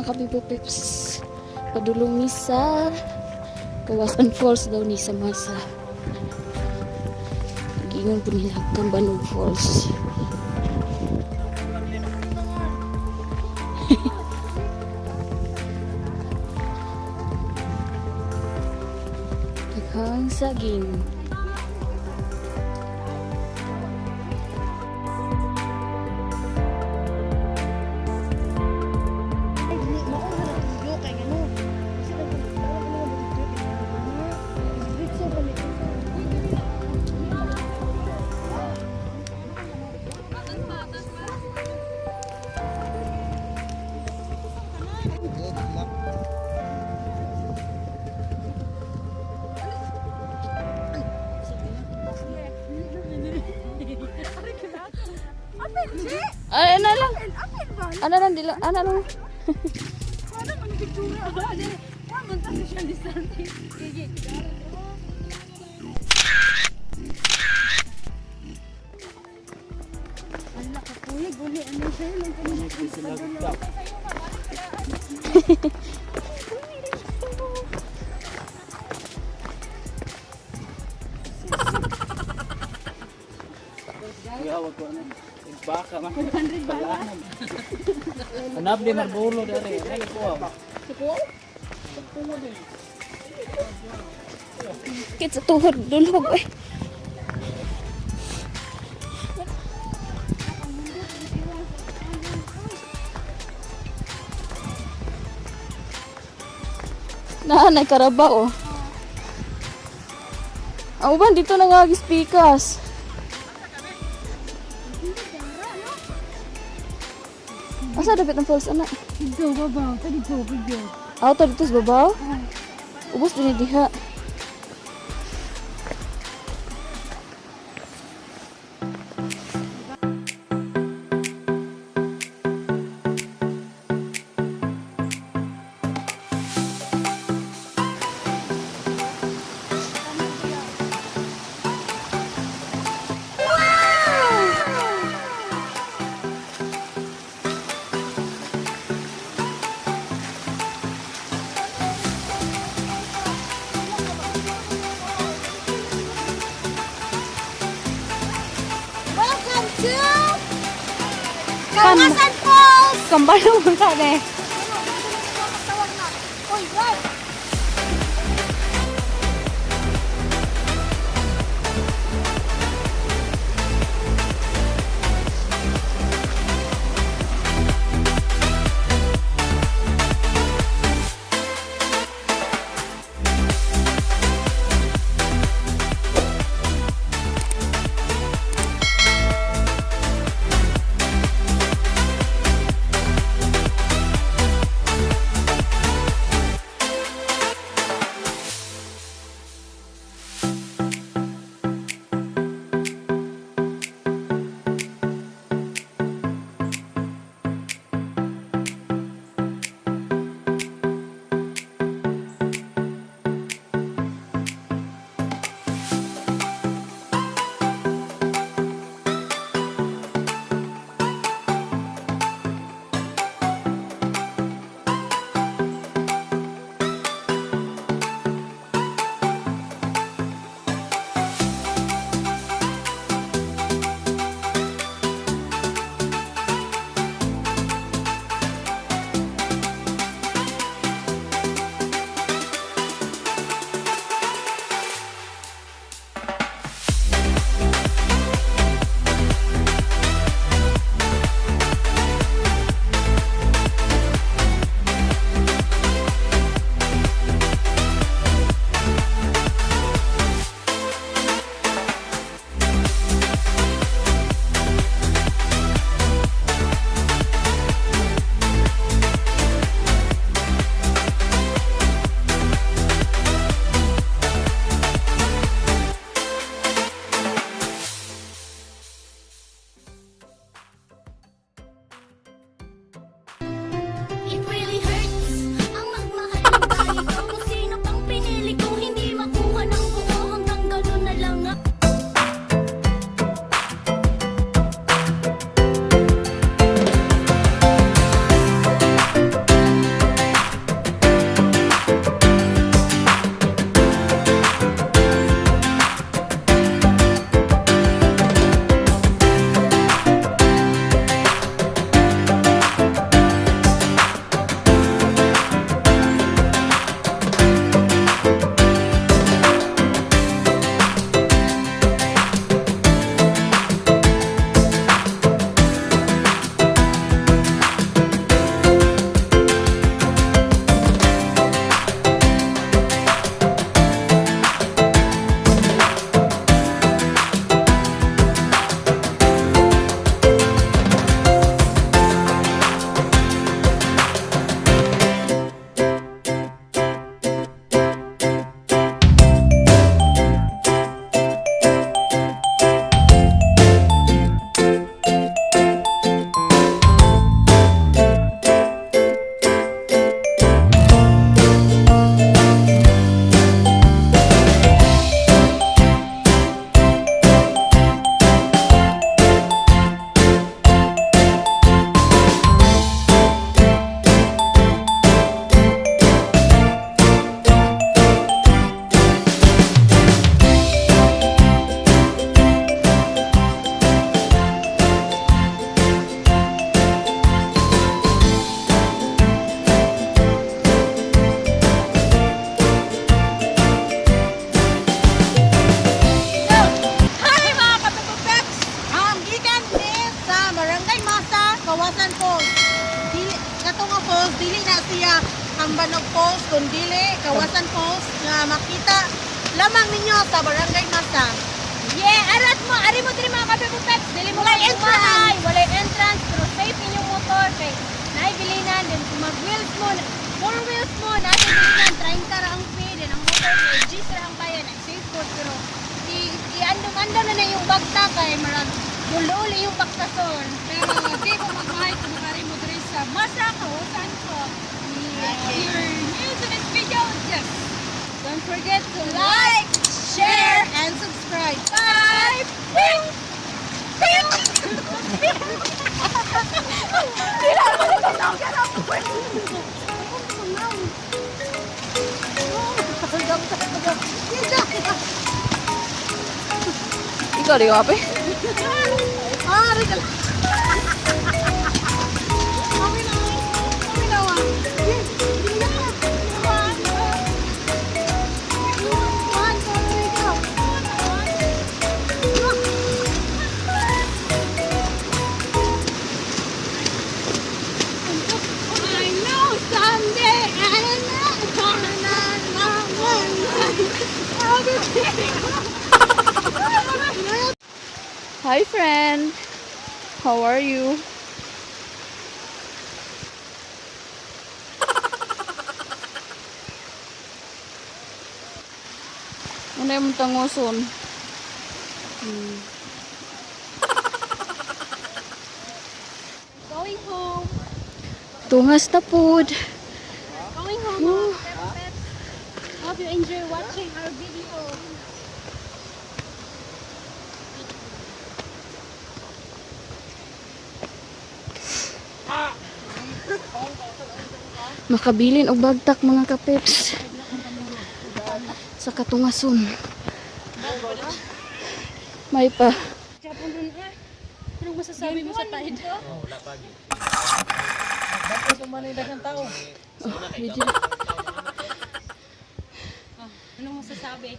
Mga kabibo pips. Padulong ni sa Kawasan Falls daw ni sa masa. Giingon po nila Cambanog Falls. Daghang saging. Ay, ano lang. Ano lang, dila, ano lang. Gawag ko ano. Baka man. Hanap di marbulo dari. Ay ko. Kit sa tuhod, dulog eh. Naanay karabaw oh. Ang uban dito na nga gispikas. Asa dapat ang falls ana? Dito, babaw. Ta dito, video. Auto dito sa babaw? Ubos din diha. Welcome to Kawasan Falls! Kambalo mo ka eh. Uy, wait! Cambanog Falls, kung dili, Kawasan Falls, nga makita lamang ninyo sa Barangay Masa. Yeah, arat mo, ari mo diri mga kape peps, dili mo Walay kayo entrance. kumahay, walay entrance, pero safe inyong motor kay naay bilinan then kung mag wheels mo, four wheels mo, naay bilinan, 30 ra ang fee, then ang motor kay G ra ang bayan, ay safe po pero i iandom-andom na na yung bagta kay marag dulol yung bagtason. Pero di ko magmahay kung makari mo diri sa Masa Kawasan ko. If you're new to this video, just Don't forget to Like, share, and subscribe. Bye! Ikaw di ape? Ah, regal. Kami na, kami na, ah. One, two, three, go. I know someday I'm not gonna. Hi friend. How are you? Ano yung tangoson? Going home. Tungas na pod. Going home, mga kape peps. Hope you enjoy watching our video. Makabilin og bagtak mga kapeps. Sa katungason. May pa. Japon dun eh. Anong masasabi mo sa tide? Oh, video. Anong masasabi?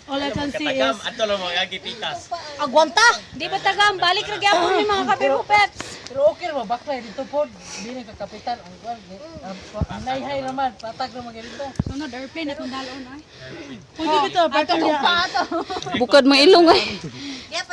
All I can see is Ato lang mga gipitas. Agwanta! Di ba tagam? Balik ra gyapon ni mga kape mo, Peps. Pero okay ra ba baklay dito po. Dili ka kapitan ang kuan. Ang nayhay naman, patag ra man dito. Sunod airplane at dalon ay. Pwede dito, ato pa ato. Bukod mga ilong ay.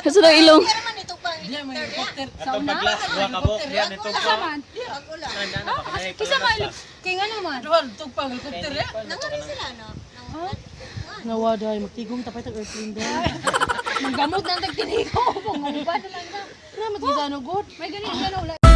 Kasi daw ilong. naman ito pang Atong paglas duha ka buok diyan ito pa. Man, Kisa ma kay nga naman. Duha tugpang helicopter ya. Nangari sila, no? Nawa dai magtigom tapay tag airplane dai. Manggamot na ang tagtinigo. Pangumba na lang na. Salamat sa ano good. May ganito na wala.